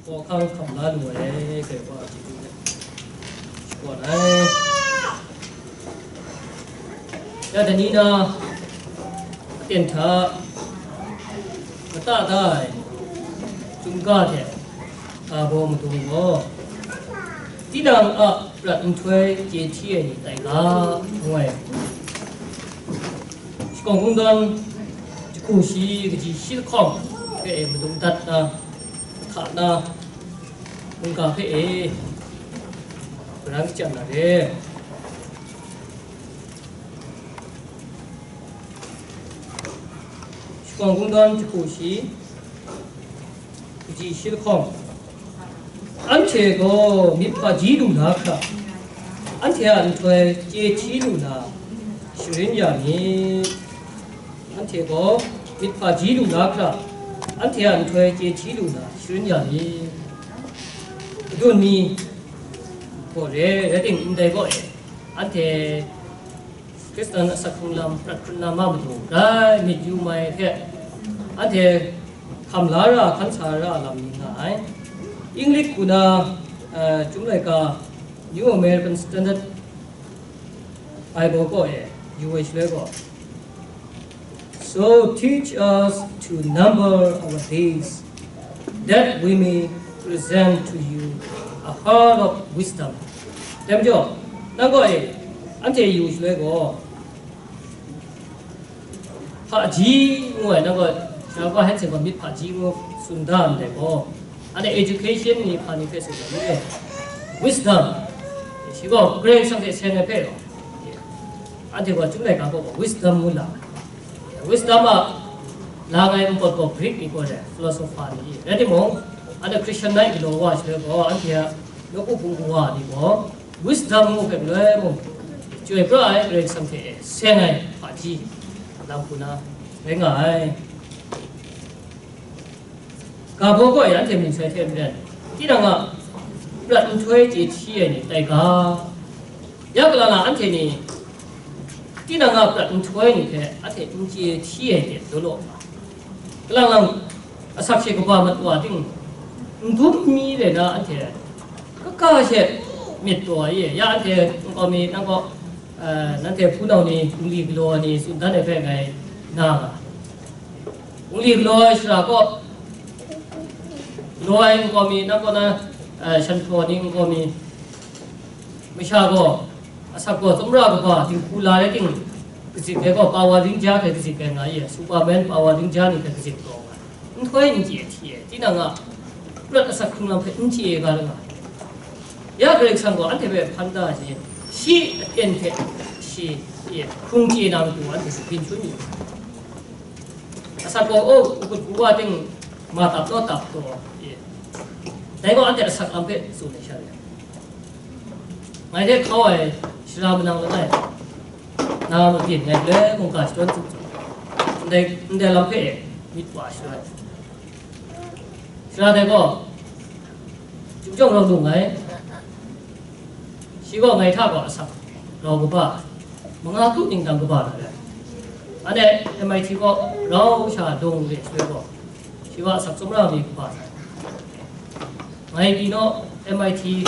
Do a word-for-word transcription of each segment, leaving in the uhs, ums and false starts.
Hkawhkang hkam la lu ai, Karai Wa a chyeju hte shaprawn ai. Ya dai ni na aten hta mata da ai, chyum ga hte ga baw madung gaw, tinang a prat nhtoi chye hti ai ni tai ga, ngu ai. Shakawn Kungdawn jahku shi kaji shi lahkawng hpe e madung dat na, hta na, mungga hpe e, karan kachyan na re. Shakawn Kungdawn jahku shi, kaji shi lahkawng, anhte gaw myit hpaji lu na hkra, anhte a nhtoi chye hti lu na, sharin ya myit. Anhte gaw myit hpaji lu na hkra, anhte a nhtoi chye hti lu na, sharin ya myit. Madun ni gaw re, rai timung, ndai gaw e, anhte Hkristan asak hkrung lam prat hkrun na ma matu, rai myit yu mai hte, anhte hkam la ra, hkan sa ra lam ni nga ai. English hku na, eh, Chyum Laika, New American Standard Bible gaw e, yu ai shaloi gaw, "So teach us to number our days, that we may present to you a heart of wisdom." Dai majaw, nang gaw e, anhte yu shaloi gaw, hpaji ngu ai, nang gaw, Sara Hanson gaw myit hpaji ngu tsun da ndai gaw, anhte education ni hpa ni hpe tsun ai, wisdom, shi gaw Karai Kasang hte seng ai hpe rau, anhte gaw Chyum Laika gaw wisdom ngu la ai. Wisdom a la ngai npawt gaw Greek ni gaw re, philosopher ni, rai timung, anhte Christian nai galaw wa shaloi gaw, anhte a nawku hpung wa ni gaw, wisdom ngu hpe galoi mung, chyoi pra ai Karai Kasang hte e seng ai hpaji lam hku na rai nga ai. Ga baw gaw e anhte mung sai hte maren, tinang a prat nhtoi chye hti ai ni tai ga. Ya kalang lang anhte ni tinang a prat nhtoi ni hpe anhte n chye hti ai hte law law nga. Kalang lang asak she kaba mat wa ting, n dum mi rai na anhte kaka she myit taw ai, ya anhte nkau mi, nang gaw, eh, nanhte hpunau ni, nli galaw ai ni tsun dan ai hpe ngai na nga. Nli galaw ai shara gaw, galaw ai nkau mi, nang gaw na, eh, shanhpaw ni nkau mi, masha gaw, asak gaw tsawmra kaba dinghku la rai ting, kazik ai gaw, pawa ring ja hpe kazik ai nga i, Superman pawa ring ja ni hpe kazik taw nga, nhtoi n chye hti ai, tinang a prat asak hkrung lam hpe n chye ai ga rai nga ai. Ya Karai Kasang gaw anhte hpe hpan da ai, shi aten hte shi hkrung chye na matu anhte hpe byin shangun yu. Asak gaw, oh, u-, u-, u wa ting ma tap law tap taw, e. Dai gaw anhte asak lam hpe tsun ai sha re. Ngai hte hkau ai sara manang langai na mabyin ngai le mungga shadawn tsup tsup, ndai, ndai lam hpe myit wa shadawn. Sara dai gaw, Chyum Jawng rau lu nngai. Shi gaw ngai hta gaw asak rau kaba, manga kru ning dang kaba na re. Anhte M I T gaw rau sha dung re shaloi gaw, shi gaw asak tsawmra mi kaba sai. Ngai pyi naw M I T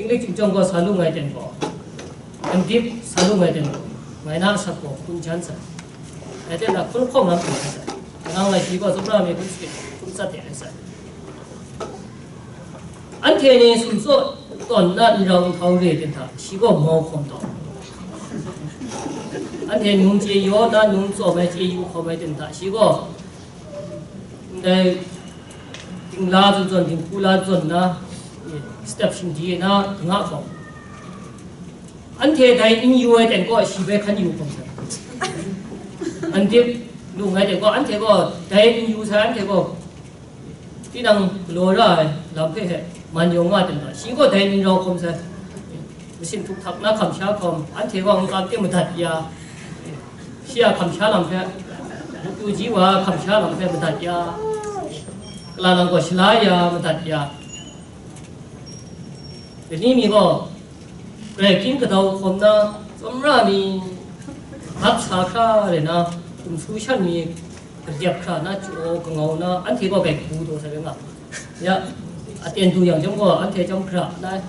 English Chyum Jawng gaw sa lu nngai ten gaw, M.Div sa lu nngai ten gaw, ngai na asak gaw hkun jan sai. Ngai ten na hkun hkawm na hkun jan sai. Nang ngai shi gaw tsawmra mi hkun sakit, hkun tsat de ai sai. Anhte ni sumtsaw tawn na n rau n hkau re ten hta, shi gaw mau hkawm taw. Anhte num chye yaw na num tsawm ai chye yu hkawm ai ten hta, shi gaw ndai dingla zawn zawn, dinghku la zawn na, step shingdi na, kanga hkawm. Anhte dai n yu ai ten gaw, shi bai hkan yu hkawm sai. Anhte lu nngai ten gaw, anhte gaw dai n yu sai, anhte gaw tinang galaw ra ai lam hpe he man yawng nga ten gaw, shi gaw dai n rau hkawm sai. Masin htuk htak na hkam sha hkawm, anhte gaw n kam ting madat ya, shi a hkam sha lam hpe, matu ji wa a hkam sha lam hpe madat ya, kala lang gaw shala ya, madat ya. Dai ni mi gaw, grai hkying kadau hkawm na, tsawmra mi, mat sa hkra rai na, hkum su shan mi, gadep hkra na, chyaw kangau na, anhte gaw grai kabu taw sai rai nga. Ya, Aten du yang chyawm gaw, anhte chyawm hkra na,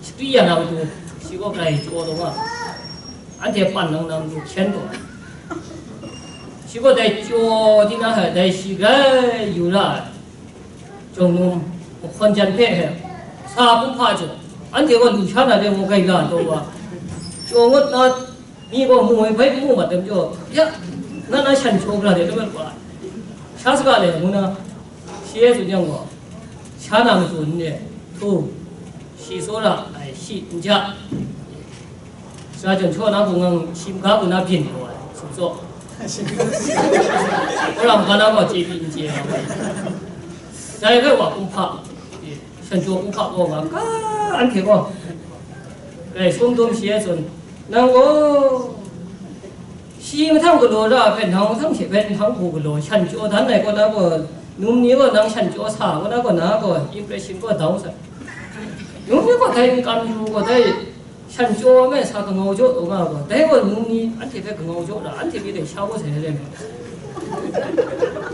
shakri ya na matu, shi gaw grai chyaw taw nga, anhte pan nang na matu hkyen taw. Shi gaw dai chyaw di na hai, dai shi grai yu ra ai. Jawng num, mahkawn jan hpe he, sa kumhpa jaw, anhte gaw lu sha na de mu gai la taw wa. Chyaw ngut na, mi gaw mu ai bai mu mat dem jaw, ya, na na shan chyaw gara de, lamat wa. Sha saga le, ngu na, shi e tsun yang gaw, sha na matsun n de, htu, shi tsawra ai, shi n ja. Sara chyawm shaw na hku ngang shi maga hku na byin taw ai, sumtsaw. Wora maga na gaw chye pyi n chye ai. Dai rai wa kumhpa, shan chyaw kumhpa gaw nga ka, anhte gaw. Rai sum dum shi e tsun, nang gaw, shi mahtang galaw ra ai hpe, nang mahtang she hpe nhpang hku galaw, shan chyaw dan ai kaw na gaw, num ni gaw nang shan chyaw sa kaw na gaw, na gaw impression gaw dau sa. Num ni gaw dai n kam yu gaw, dai shan chyaw me sa kangau jaw taw nga gaw, dai gaw num ni anhte hpe kangau jaw ra, anhte pyi dai sha gaw sai rai me.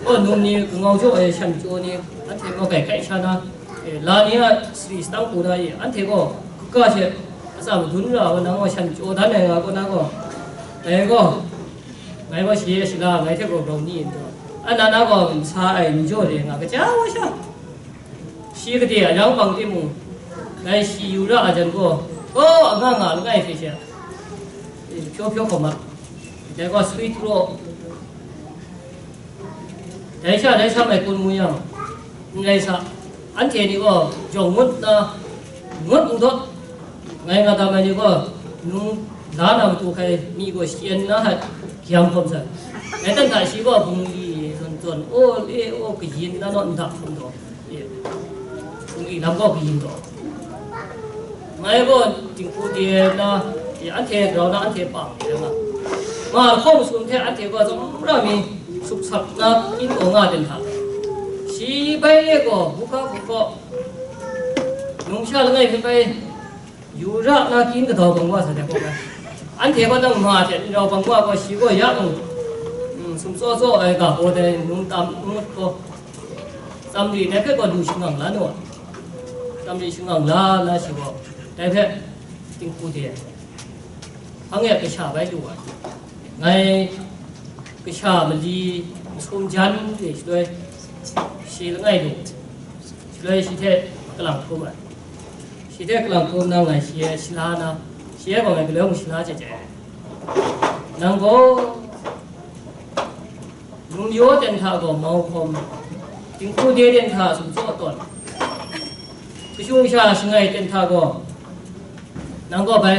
Gaw num ni kangau jaw ai shan chyaw ni, anhte gaw kai kai sha na, e, la ni a sari satang hku na i, anhte gaw kaga she, atsa madun ra wa, nang gaw shan chyaw dan ai nga gaw, na gaw, dai gaw, ngai gaw shi e shada, ngai hte gaw grau ni n taw, ana na gaw n sa ai n jaw re nga, kaja wa sha. Shi gade a yang bang timung, dai shi yu ra a jan gaw, gaw a nga nga langai hte she, hpyaw hpyaw hkawm a, dai gaw swi htu raw, dai sha dai sha mai kun mu yang, n rai sa, anhte ni gaw jawng ngut na, ngut n dawt, ngai nga tam ai ni gaw, nung la na matu hkai mi gaw shachyen na hkat, gyam hkawm sai. Dai hta shi gaw bungli zawn zawn, aw le aw kayin na naw nda hkawm taw, bungli lam gaw kayin taw. Ngai gaw dinghku de na, anhte grau na anhte pang de nga. Ma lahkawng masum hte anhte gaw tsawmra mi suksak na kyin taw nga ten hta. Shi bai e gaw, buhka hku gaw, numsha langai hpe bai, yu ra na kyin kadau bang wa sa dai gaw bai. Anhte gaw nang ma hte n rau bang wa gaw, shi gaw ya mung, mm, sumtsaw tsaw ai ga gaw dai nung tam n ngut gaw, tsam ri dai hpe gaw lu shangang la nu ai. Tsam ri shangang la na shi gaw, dai hpe dinghku de, hpang e kasha bai lu ai. Ngai kasha mali masum jan de shaloi, shi langai lu, shaloi shi hte kalang hkrum ai. Shi hte kalang hkrum na ngai shi e shila na, shi e gaw ngai galoi mung shila chye chye ai. Nang gaw, num yaw ten hta gaw mau hkawm, dinghku de ten hta sumtsaw tawn, kashu kasha shangai ten hta gaw, nang gaw bai,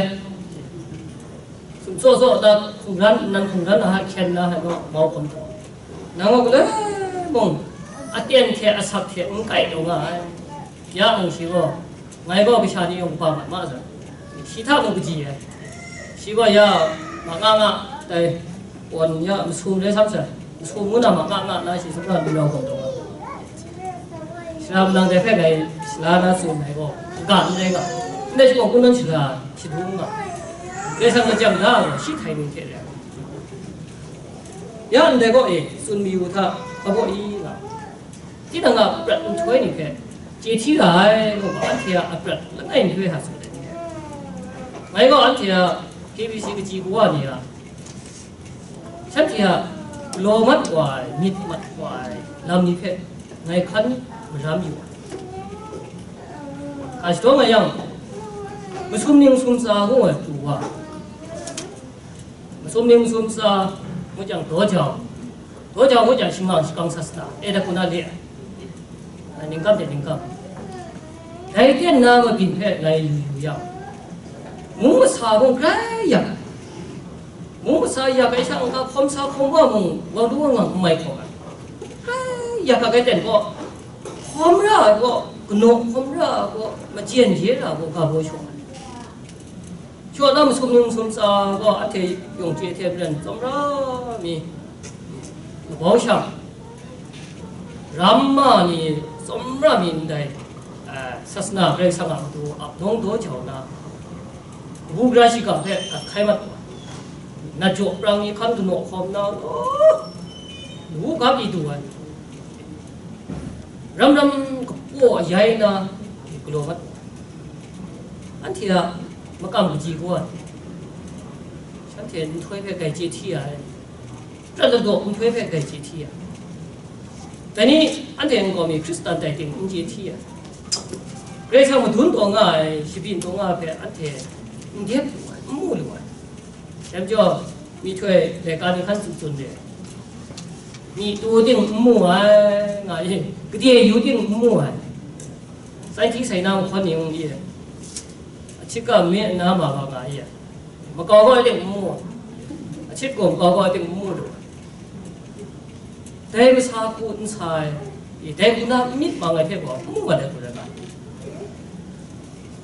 sumtsaw tsaw na hkungran nnan hkungran na hkyen na hte gaw mau hkawm tawn. Nang gaw galoi mung, aten hte asak hte n kai taw nga ai. Ya mung shi gaw, ngai gaw kasha ni yawng kaba mat ma zawn, shi hta mung kaji ai. Shi gaw ya ma nga nga, dai, kawn ya masum rai sam sai, masum ngu na ma nga nga na shi sumra lu rau gaw taw ai. Sara malang dai hpe ngai sala na tsun ai gaw, kaga n rai nga, ndai shi gaw kun nan sara shadum nga, Karai Kasang lajang da gaw shi htai ni hte rai. Ya ndai gaw e, tsun mayu hta, hpa baw i nga. Tinang a prat nhtoi ni hpe chye hti ra ai, ngu ga, anhte a aprat langai nhtoi hta tsun ai ni. Ngai gaw anhte a K B C kaji kawa ni a, shanhte a galaw mat wa ai, myit mat wa ai lam ni hpe ngai hkan maram yu ai. Ga shadaw nga yang, masum ning masum tsa ngu ai pru wa, masum ning masum tsa ngu jang daw jau, daw jau ngu jang shingang shakang sat sata, e da ku na le ai, ningkam hte ningkam. Dai ten na mabyin hpe ngai yu yu yang, mung masa mung grai yak ai, mung masa yak ai sha n-ga, hkawm sa hkawm wa mung wang du wang ngang n mai hkawm ai, grai yak yak ai ten gaw, hkawm ra ai gaw, kanaw hkawm ra ai gaw, majen je ra ai gaw, ga baw shaw ai. Shaw na masum ni masum tsa gaw, anhte yawng chye hte maren tsawmra mi, labau shang, ramma ni tsawmra mi ndai, eh, sasana Karai Kasang a matu ap nawng daw jau na, kabu gara shiga hpe gat hkai mat wa, nat jaw prang ni hkan kanaw hkawm na, oh, ngu ga pyi du ai. Ram ram kapaw ayai na, Galaw mat, anhte a makam kaji kaw ai, shanhte nhtoi hpe grai chye hti ai, prat ladaw nhtoi hpe grai chye hti ai. Dai ni anhte nkau mi Hkristan tai ting n chye hti ai. Karai Kasang madun taw nga ai, shabyin taw nga ai hpe anhte n dep lu ai, n mu lu ai. Dai majaw, myihtoi laika ni hkan tsun tsun de, myi tu ting n mu ai, nga i, gade yu ting n mu ai, sai hti sai na mahkawn ni mung i, a hkyit ga mi na ma ga nga i, makau gaw ting n mu ai, a hkyit gaw makau gaw ting n mu lu ai. Dai masa hku n sa ai, dai hku na n myit mang ai hte gaw, n mu mat ai hku rai nga.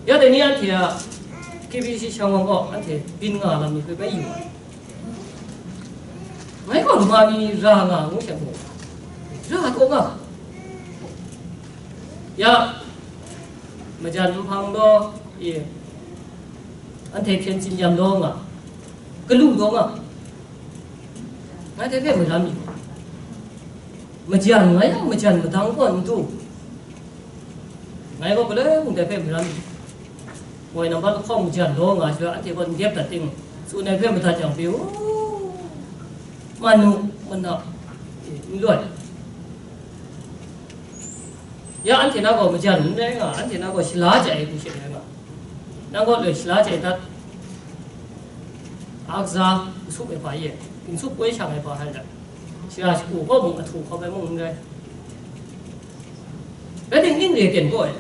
Ya dai ni anhte a K B C shang wang gaw anhte byin nga lam ni hpe bai yu ai. Ngai gaw lama mi ra nga ngu hte mung, ra taw nga. Ya, majan nhpang law, e, anhte hpyen tsin yam law nga, galu law nga. Ngai dai hpe maram yu. Majan ngai yang majan madang kaw n du. Ngai gaw galoi mung dai hpe maram yu. Woi nambat lahkawng majan law nga sha, anhte gaw n dep dat ting, tsun ai hpe madat yang pyi u, man u, mana, e, n loi. Ya anhte na gaw majan n rai nga, anhte na gaw shala chye ai hku she rai nga. Nang gaw loi shala chye dat, akza, nsup ai hpa ye, nsup poi shang ai hpa hai dat, shara shagu kaw mung, ahtu hkawm ai mung n rai. Rai timung, ning re ten gaw e,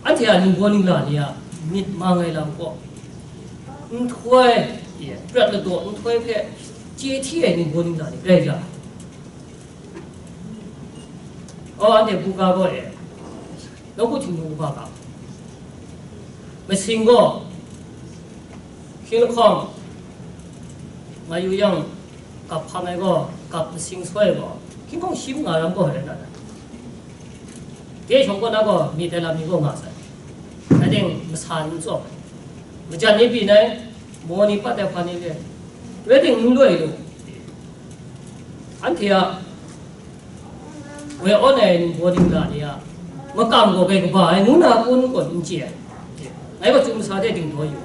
anhte a ningbaw ningla ni a myit mang ai lam gaw, nhtoi, prat ladaw nhtoi hpe chye hti ai ningbaw ningla ni rai ra. Aw, anhte buga gaw e, nawku Htingnu kaba ga, masing gaw, hkying lahkawng, nga yu yang, gap hpang ai gaw, gap masing soi ai gaw, hkying hkawng shi mung nga ram gaw rai na, dai shawng kaw na gaw, myit ai lam ni gaw nga sai. Rai timung, masa ni n tsawm ai, majan ni byin ai, maw ni pat ai hpa ni le, rai timung, n loi lu. Anhte a woi awn ai ningbaw ningla ni a makam gaw grai kaba ai ngu na kun gaw n chye ai. Ngai gaw chyum masa de dingdaw yu.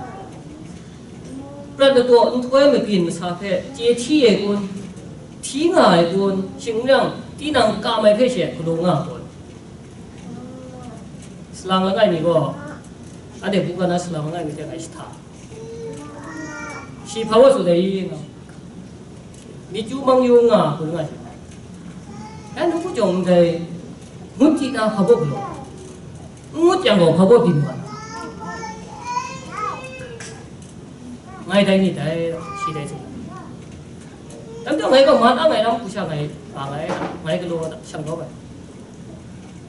Prat ladaw nhtoi mabyin masa hpe chye hti ai kun, hti nga ai kun, shing n yang, tinang kam ai hpe she galaw nga ai kun. Salang langai mi gaw, anhte buga na salang langai mi hte ngai shahta. Shi hpa wa tsun ai i nga, myit yu mang yu nga, hku nga shi. Dai nu hku jawng ndai, ngut chyi na hpa baw galaw, n ngut yang gaw hpa baw byin wa na. Ngai dai myit dai, shi dai tsun. Dai majaw ngai gaw man ang ai lam hku sha ngai nga ai, ngai galaw shang kau ai.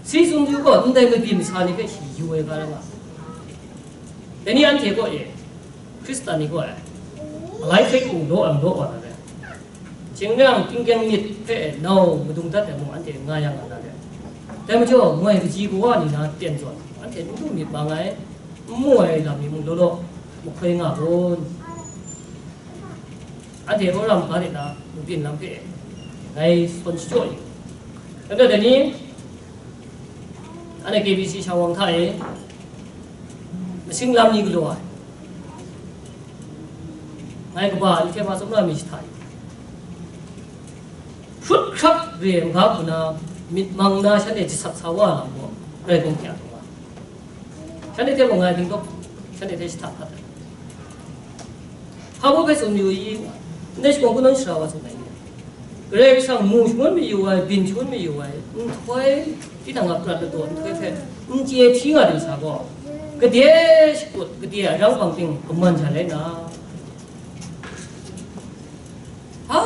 Si tsun yu gaw, ndai mabyin masa ni hpe shi yu ai ga rai nga. Dai ni anhte gaw e, Hkristan ni gaw e, alai hkrai hku law ai law wa na re. Shing n yang, tingkyang myit hpe nau madung dat ai mung anhte nga ya nga na re. Dai majaw, moi kaji kawa ni na ten zawn, anhte n du myit mang ai, n mu ai lam ni mung law law mahkoi nga kun. Anhte Abraham ga de na mabyin lam hpe ngai sawn shachyaw yu. Dai majaw dai ni, anhte K B C shang wang hta e, masing lam ni galaw ai, ngai kaba ni hte ma tsawmra mi jahta yu. Hkrup hkrap re ai ga hku na, myit mang na shanhte jasat sa wa ai lam gaw, rai kawng hkya taw nga. Shanhte hte mung ngai dingdawk, shanhte hte shahta hkat ai. Hpa baw hpe tsun yu i, ndai shakawn kungdawn shara wa tsun ai ni, Karai Kasang mu shangun mayu ai, byin shangun mayu ai, nhtoi, tinang a prat ladaw nhtoi hpe n chye hti nga lu sa gaw, gade shakut, gade arang bang ting kaman sha rai na, hpa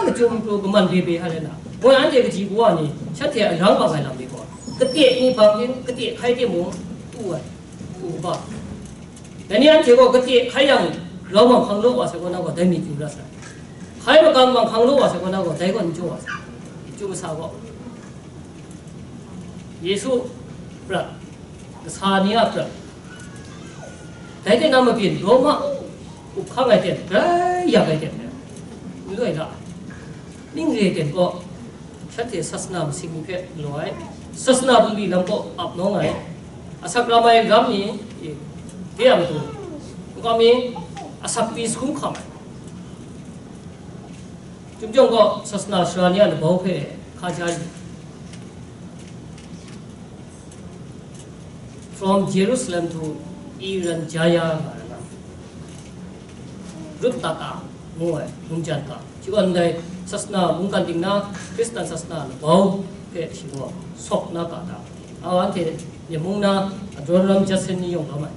lachyum pru kaman bye bye hkra rai na, moi anhte kaji kawa ni shanhte arang bang ai lam ni gaw, kate ni bang ting, kate hkai timung, tu ai, tu kaba. Dai ni anhte gaw kate hkai yang, grau manghkang law wa sai kaw na gaw, dai myit yu ra sai. Hkai makam manghkang law wa sai kaw na gaw, dai gaw n jaw wa sai. Chyu masa gaw, Yesu prat, kasa ni a prat, dai hte na mabyin Roma up hkang ai ten, grai yak ai ten, n loi la ai. Ning re ai ten gaw, shanhte sasana masing ni hpe galaw ai, sasana bungli lam gaw ap nawng ai, Asak ram ai ram ni, e, de a matu, nkau mi asak pyi sahkrum hkam ai. Chyum jawng gaw, sasana sara ni a labau hpe hka ja yu. From Jerusalem to Iran Jaya nga ai lam. Rut Tata ngu ai mungjan ga, shi gaw ndai sasana mungkan ting na, Hkristan sasana labau hpe shi gaw sawk na ga ta, a, anhte Myanmar na Adoniram Judson ni yawng lawm ai.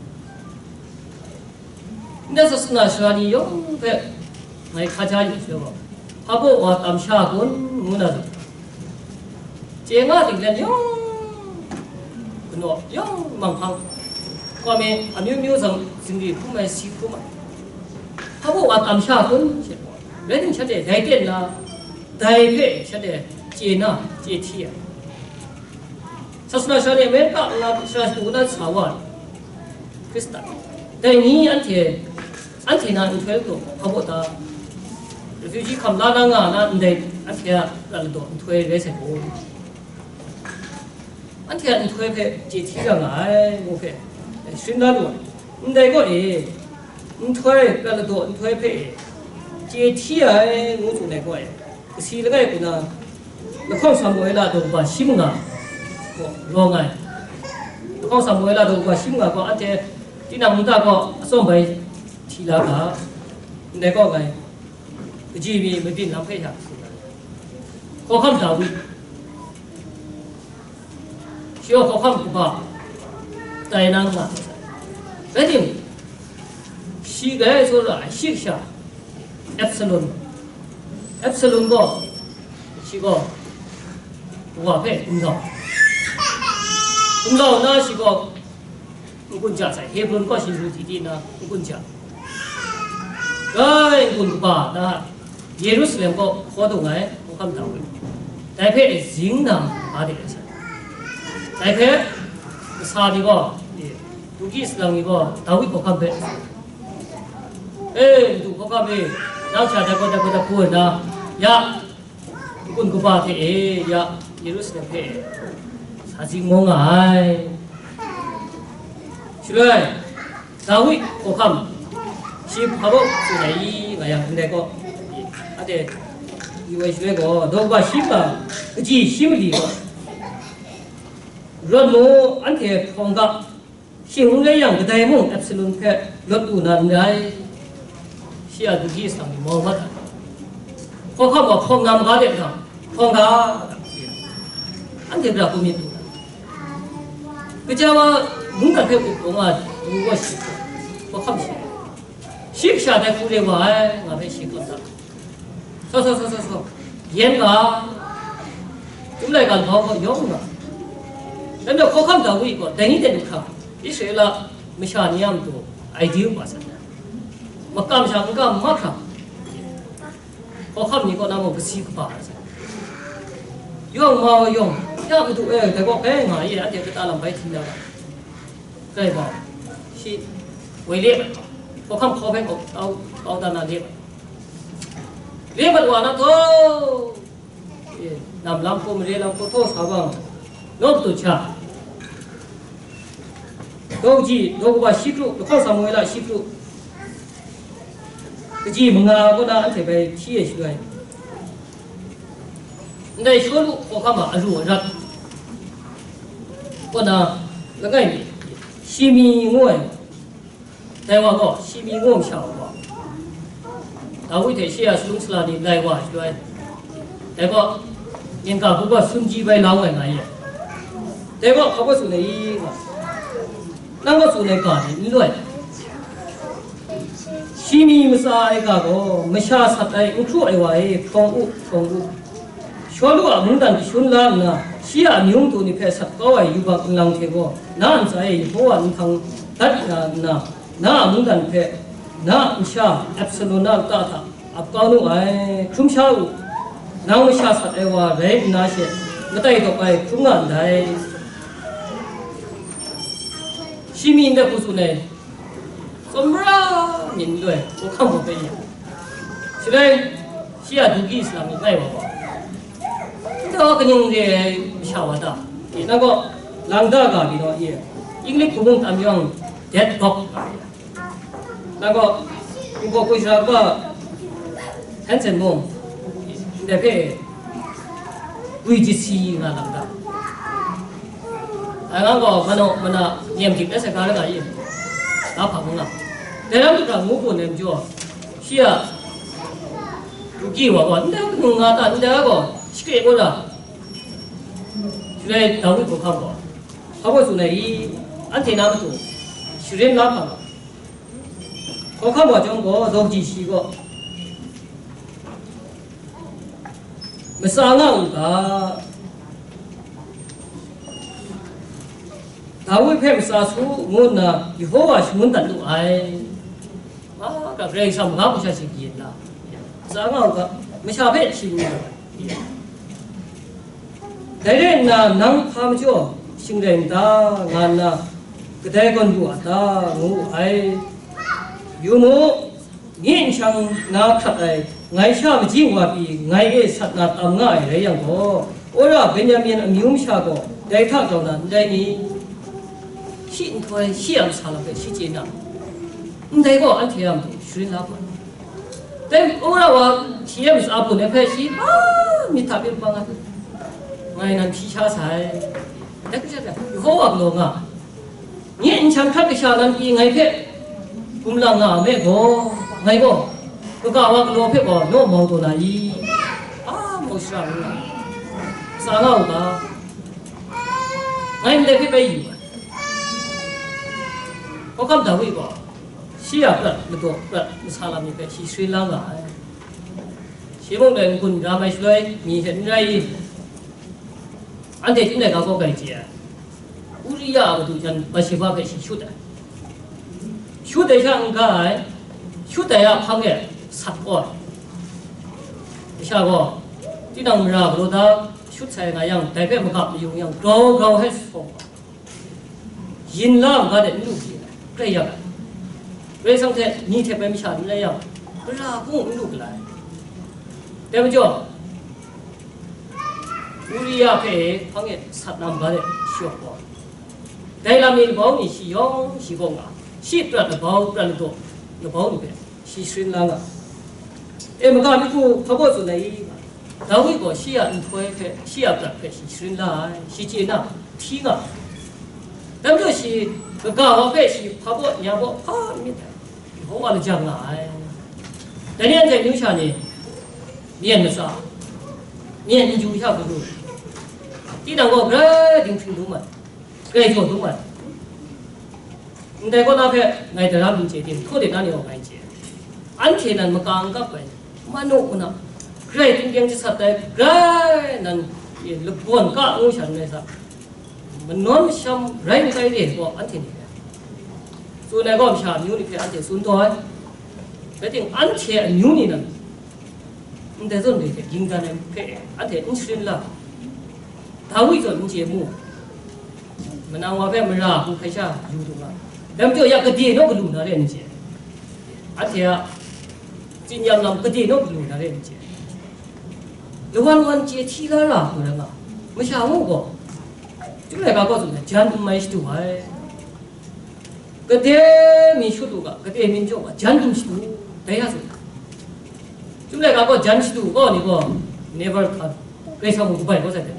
Ndai sasana sara ni yawng hpe ngai hka ja yu shaloi gaw, hpa baw wa tam sha kun ngu na zawn, chye nga tinglen yawng, kanaw yawng manghpang, hkawm e amyu myu zang zingri hkrum ai, si hkrum ai, hpa baw wa tam sha kun she, rai tim, shanhte dai ten na, dai hpe shanhte chye na, chye hti ai. Sasana sara ni Amerika nga sara shadu na sa wa ai, Hkristan. Dai ni anhte, anhte na nhtoi ladaw hpa baw ta, refugee hkam la na nga na ndai anhte a prat ladaw nhtoi rai sai gaw, anhte a nhtoi hpe chye hti ra nga ai, ngu hpe sharin la lu ai. Ndai gaw e, nhtoi, prat ladaw nhtoi hpe e, chye hti ai, ngu tsun ai gaw e, kasi langai hku na, lahkawng Samuela daw kaba shi manga gaw rawng ai. Lahkawng Samuela daw kaba shi manga gaw anhte tinang nta gaw atsawm bai hti la ga, ndai gaw ngai kaji mi mabyin lam hpe hta tsun ai. Hkawhkam Dawi, shi gaw hkawhkam kaba tai na nga ai. Rai tim, shi grai tsawra ai shi kasha Absalom. Absalom gaw, shi gaw wa hpe gumlau, gumlau na shi gaw n-gun ja sai, Hebron kaw shi ru di di nna n-gun ja. Grai n-gun kaba na Yerusalem kaw hkaw dung ai hkawhkam Dawi, dai hpe zing na nga de ai sai. Dai hpe kasa ni gaw, e, Duki salang ni gaw Dawi hkawhkam hpe, "E, Madu hkawhkam e, nang sha dat gaw dat gaw dat hku nna, ya, n-gun kaba hte e, ya, Yerusalem hpe e, sa zing maw nga ai." Shaloi, Dawi hkawhkam, shi hpa baw tsun ai i nga yang, ndai gaw, anhte yu ai shaloi gaw, daw kaba shi ma, kaji shi mali gaw, rawt mu, anhte hpawng ga, shing n rai yang, kadai mung Absalom hpe lawt lu na n rai. Shi a Duki salang ni mau mat ai. Hkawhkam gaw hpawng na maga de ga, hpawng ga, anhte gara hku myit lu ai. Kaja wa mungdan hpe up taw nga ai du gaw shi, hkawhkam shi, shi kasha dai hku re wa ai, nga hpe shi hkawm da. Saw, saw, saw, saw, saw. Yen ga, Chyum laika lahkau gaw yawng nga. Dai majaw, hkawhkam Dawi gaw dai ni dai ni hkra Israela masha ni a matu ideal wa sat ai. Makam sha n-ga mahkra, hkawhkam ni kaw na mung kasi kaba ai sai. Yawng mau yawng, ya Madu e, dai gaw kai nga ye, anhte kata lam bai hti na ga. Dai gaw, shi woi le ai, hkawhkam hkaw hpe gaw kau, kau dan na le ai. Le mat wa na taw, e, nam lam hku, mare lam hku htaw sa bang, nawk tu hkya, daw kaji, daw kaba shi kru, lahkawng Samuela shi kru, kaji manga kaw na anhte bai hti e shaloi, ndai Shawlu hkawhkam a aru arat kaw na langai mi, Shimi ngu ai, dai wa gaw, Shimi ngu ai masha wa gaw, Dawi hte shi a salum sala ni lai wa ai shaloi, dai gaw, ningga hku gaw sumji bai la ai nga ye. Dai gaw, hpa gaw tsun ai i, nang gaw tsun ai ga ni n loi. Shimi matsa ai ga gaw, masha sat ai, n hkru ai wa e, hkrawng u, hkrawng u. Shawlu a mungdan kashun la nna, shi a amyu matu ni hpe sat kau ai yubak nlang hte gaw, na ntsa e Yehova nhtang dat na nna, na a mungdan hpe na a masha Absalom a lata hta ap kau nu ai. Hkrum sha u, nang masha sat ai wa rai nna she, matai dawp ai hkrum nga ndai. Shimi ndai hku tsun ai, tsawmra myit n lu ai, hkawhkam gaw bai ya. Shaloi, shi a Duki salang ni ngai wa gaw, "Nta kaning re ai masha wa ta? E, nang gaw lang da ga byin naw e? Inglik hpung tam yawng, dead dog. Nang gaw, ninggaw hku shara ga, Hansen mung, ndai hpe, gwi jasi nga lam da. Ai nang gaw, mano, mana, nyem dik na sai ga la ga i, na hpa ngu nga. Dai ram hta ngu bun ai majaw, shi a, Ruki wa gaw, ndai hpung nga ta, ndai gaw, shakre gaw da. Shaloi Dawi hkawhkam gaw, hpa gaw tsun ai i, anhte na matu sharin la hpa nga. Hkawhkam wa chyawm gaw, dawng ji shi gaw, matsa nga u ga, Dawi hpe matsa su ngu nna Yehova shangun dat lu ai. A, ga Karai Kasang maga masha shi kayin la? Matsa nga u ga, masha hpe shi ngu ai. Dai rai nna, nang hpa majaw shing rai n ta, nga nna, kadai gawn lu a ta, ngu wu ai. Yu mu, nye nshang na hkrat ai, ngai sha majing wa pyi, ngai e sat na tam nga ai rai yang gaw, wora Benyamin amyu masha gaw dai hta grau na n rai ni? Shi nhtoi, shi a masa lam hpe shi chye na, ndai gaw anhte a matu sharin la hpa. Dai wora wa shi e matsa bun ai hpe shi, a, myit hta myit bang ai. Ngai nan hpyi sha sai. Dai hku sha hpe, Yehova galaw nga ai. Nye nshang hkrat kasha nan pyi ngai hpe gumlang nga ai me gaw, ngai gaw, kaga wa galaw hpe gaw naw mau taw na i? A, mau shara ngu nga, sa nga u ga, ngai ndai hpe bai yu ai. Hkawhkam Dawi gaw, shi a prat madaw prat masa lam ni hpe shi sharin la nga ai. Shi mung dai n-gun ra mai shaloi, mi hte n rai i? Anhte chyum ai ga kaw grai chye ai. Uria a madu jan Bathsheba hpe shi shut ai. Shut ai sha n ga ai, shut ai a hpang e sat kau ai. Masha gaw, tinang mara galaw da shut sai nga yang, dai hpe magap mayung yang, grau grau hpe sawng ai. Yin la n ga de n lu hkri ai, grai yak ai. Karai Kasang hte ni hte bai masha n rai yang, gara hku n lu galai. Dai majaw, Uria hpe hpang e sat na n ga de shawk gaw, dai lam ni labau ni shi yawng shi kaw nga, shi prat labau, prat ladaw labau ni hpe shi sharin la nga. E, maga mi hku hpa baw tsun ai i? Dawi gaw shi a nhtoi hpe, shi a prat hpe shi sharin la ai, shi chye na, hti nga ai. Dai majaw shi kaga wa hpe shi hpa baw, nya baw, hpa n myit ai, Yehova lajang nga ai. Dai ni anhte amyu sha ni, myen matsa, myen n ju sha hku lu, tinang gaw grai dinghpring dum ai. Grai jaw dum ai. Ndai kaw na hpe ngai daram n chye tim, htaw de na ni gaw ngai n chye. Anhte nan maka n kap ai, manu mana, grai tingkyang jasat ai, grai nan, e, lagawn ka ngu sha n rai sa, manawn masham rai n rai re gaw anhte ni hpe, tsun ai gaw masha amyu ni hpe anhte tsun taw ai. Rai tim, anhte amyu ni nan, ndai zawn ni hte ging dan ai hpe anhte n sharin la. Dawi zawn n chye mu. Manang wa hpe mara hku hkai sha yu du nga, dai majaw ya gade naw galu na re n chye. Anhte a tsin yam lam gade naw galu na re n chye. Lawan wan chye hti la ra hku rai nga, masha ngu gaw, Chyum laika kaw tsun ai, jan n mai shadu ai. Gade mi shut u ga, gade mi n jaw ga, jan n shadu, dai ya tsun. Chyum laika gaw jan shadu gaw ni gaw, never come. Karai Kasang mung kabai kau sai hte.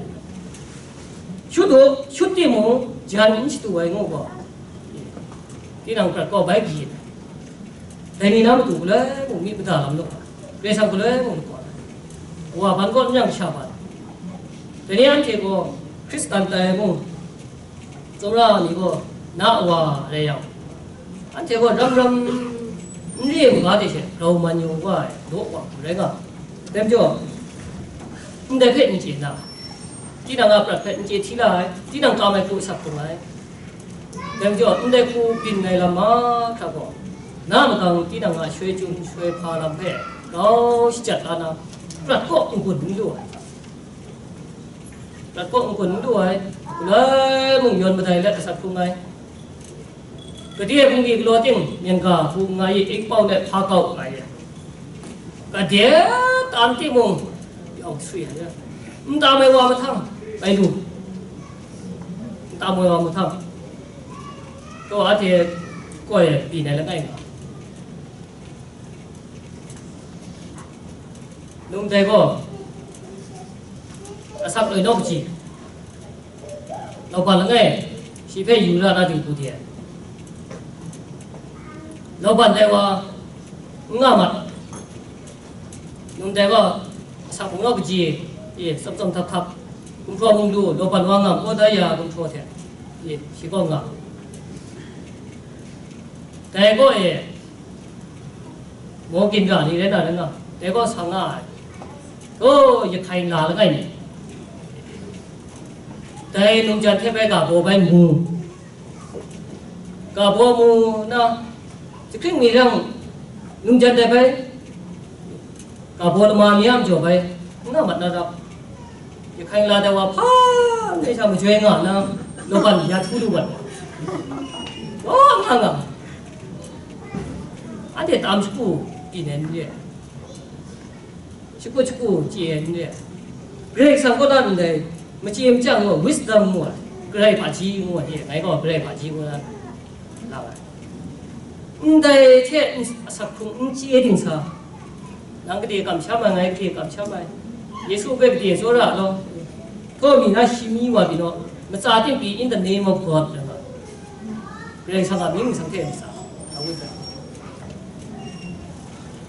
Shut u, shut timung, jan n shadu ai ngu gaw, tinang prat gaw bai kayin ai. Dai ni na matu galoi mung myit mada lam lu ai, Karai Kasang galoi mung lakawn ai. Wa ban kaw n yang sha ban. Dai ni anhte gaw Hkristan tai ai mung, Tsawmra a ni gaw na a wa rai yang, anhte gaw ram ram n re ai maga de she grau man yu wa ai, daw wa hku rai nga ai. Dai majaw, ndai hpe n chye na, tinang a prat hpe n chye hti la ai, tinang kam ai hku asak hkrung ai. Dai majaw, ndai hku byin ai lam mahkra gaw, na magang tinang a shoi chyum shoi hpa lam hpe grau shajat la na, prat kaw n-gun n lu ai. Prat kaw n-gun n lu ai, galoi mung yawn madai let asak hkrung ai. Gade ai hpungli galaw ting, myen ga hku nga i, ikpau let hpa kau nga i, gade tam timung, yawng swi ai, nta mai wa mahtang, bai lu, nta mai wa mahtang, Gaw, anhte koi pyi ai langai nga, num dai gaw, asak loi naw kaji, lauban langai, shi hpe yu ra na ting hku de, lauban dai wa, n nga mat, num dai gaw, asak hpung naw kaji, e, tsawm tsawm hkap hkap, gumhpraw mung lu, lauban wa nga, maw dai ya gumhpraw hte, e, shi gaw nga. Dai gaw e, maw ginra ni rai na rai nga, dai gaw sa nga ai. O, Jahkai la langai ni, dai nungjan hte bai ga baw bai mu, ga baw mu na, jahkring mi rang nungjan dai bai, ga baw lama mi a majaw bai, n nga mat na rap. Jahkai la dai wa hpa ndai sha majoi nga na, lauban ya htu lu wat. Wa nga nga. Anhte tam shagu pyi ai n re ai. Shagu shagu chye ai n re ai. Karai Kasang kaw na ndai machye machyang ngu ai, wisdom ngu ai, karai hpaji ngu ai, ngai gaw karai hpaji ngu na. Lang ai. Ndai hte n-, asak hkrung n chye ding sa, nang gade kamsham ai, ngai gade kamsham ai, Yesu hpe gade tsawra law, htaw mi na shi mi wa pyi naw, matsa ting pyi, in the name of God, rai nga. Karai Kasang a mying masang hte matsa, a wut ai.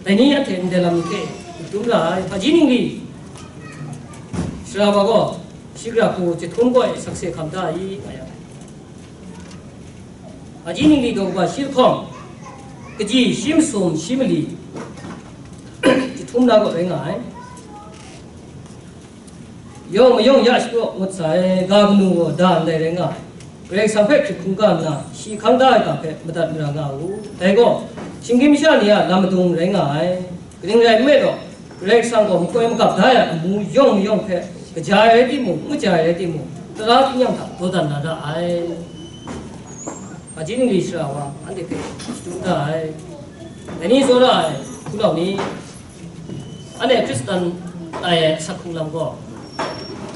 Dai ni anhte ndai lam ni hte dum ra ai, hpaji ningli, sara wa gaw, shi gara hku jahtum gaw e sakse hkam da ai, nga yang. Hpaji ningli daw kaba shi lahkawng, kaji shi masum shi mali, jahtum na gaw rai nga ai. Yawng mayawng ya shapraw ngut sai, ga kanu gaw da ndai rai nga ai. Karai Kasang hpe hkrit hkungga nna, shi hkang da ai ga hpe madat mara nga u. Dai gaw, shinggyim masha ni a lam madung rai nga ai. Kaning rai nme law, Karai Kasang gaw makoi magap da ai amu yawng mayawng hpe, kaja ai rai timung, n kaja ai rai timung, tara hkying yang hta dawdan na ra ai. Hpaji ningli sara wa, anhte hpe shadum da ai. Dai ni tsawra ai, hpunau ni, anhte Hkristan tai ai asak hkrung lam gaw,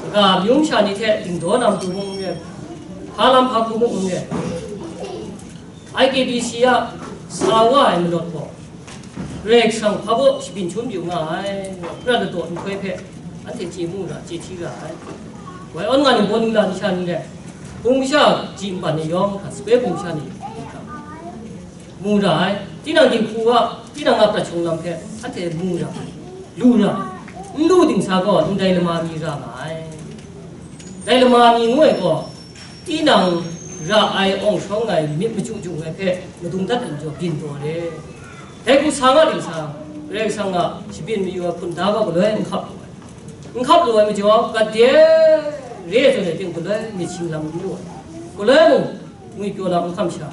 kaga amyu masha ni hte dingdaw na matu mung n re, hpa lam hpa hku mung n re, I K B C a sa wa ai malawt gaw, Karai Kasang hpa baw shabyin shangun yu nga ai, prat ladaw nhtoi hpe anhte chye mu ra, chye hti ra ai. Woi awn nga ni, baw ningla ni sha ni rai, hpung masha ji npan ni yawng hkra, sape hpung masha ni yawng hkra, mu ra ai. Tinang dinghku a, tinang a prat shawng lam hpe anhte mu ra ai, lu ra ai. N lu ding sa gaw ndai lama mi ra nga ai. Dai lama mi ngu ai gaw, tinang ra ai, awng shawng ai, myit machyu jung ai hpe madung dat ai majaw byin taw re. Dai hku sa nga ding sa, Karai Kasang a shabyin mayu ai hpun da gaw galoi n hkap lu ai. N hkap lu ai majaw, gade re ai zawn e ting galoi myit shing lam n lu ai. Galoi mung ngwi pyaw lam n hkam sha,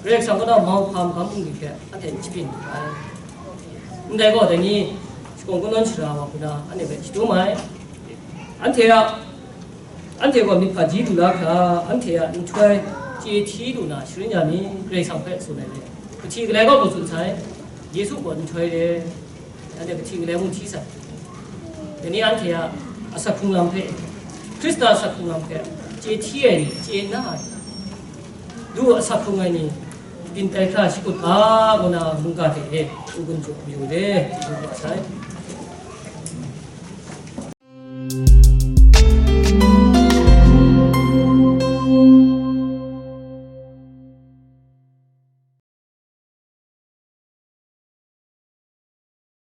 Karai Kasang kaw na mauhpa mahkam bungli hpe anhte n shabyin lu ai. Ndai gaw, dai ni shakawn kungdawn sara wa hku na anhte hpe shadum ai. Anhte a, anhte gaw myit hpaji lu la hkra, anhte a nhtoi chye hti lu na sharin ya mi, Karai Kasang hpe tsun ai re. Kahti galai gaw hku tsun sai, Yesu gaw nhtoi re, anhte kahti galai mung hti sai. Dai ni anhte a asak hkrung lam hpe, Hkristan asak hkrung lam hpe chye hti ai ni, chye na ai, du asak hkrung ai ni, byin tai hkra shakut ga, ngu na mungga hte e, n-gun jaw mayu re, ngu wa sai.